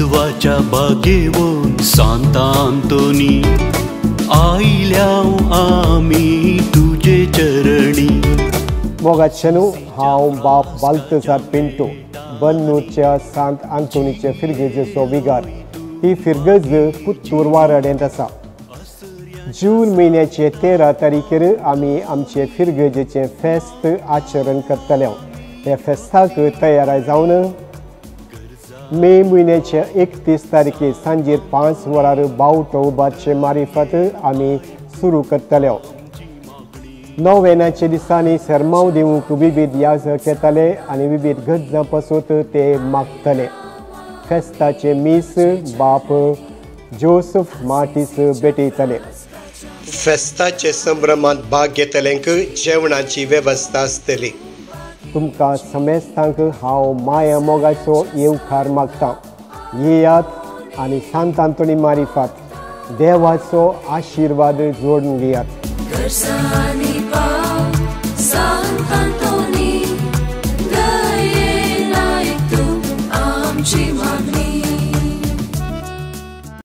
कोलवाच्या बागेवन सांतांतोनी आयल्या आमी तुजे चरणी. मोगाचेनू, हांव बाप बाल्तजार पिंटो, बन्नूरच्या सांत आंतोनीचे फिरगेजेचो विगार. ही फिरगज पुत्तूर वाराड्यांत आसा. जून म्हयन्याचे 13 तारखेर आमी आमचे फिरगजेचें फेस्त आचरण करतले. ह्या फेस्ताक तयार जावन मे म्हयन्याचे 31 तारखे सांजेर 5 वरार बावटो उबारचे मारिफात आमी सुरू करतले. नोवेनाच्या दिसांनी सेरमांव दिवंक विविध याजक येताले आनी विविध गरजां पासून ते मागतले. फेस्ताचे मीस बाप जोसफ मार्टीस भेटयतले. फेस्ताचे संभ्रमांत भाग घेतल्यांक जेवणाची वेवस्था आसतली. तुमकां समेस्तांक हांव माया मोगाचो येवकार मागता. येयात आनी सांत आंतोनी मारिफात देवाचो आशिर्वाद जोडून घेयात.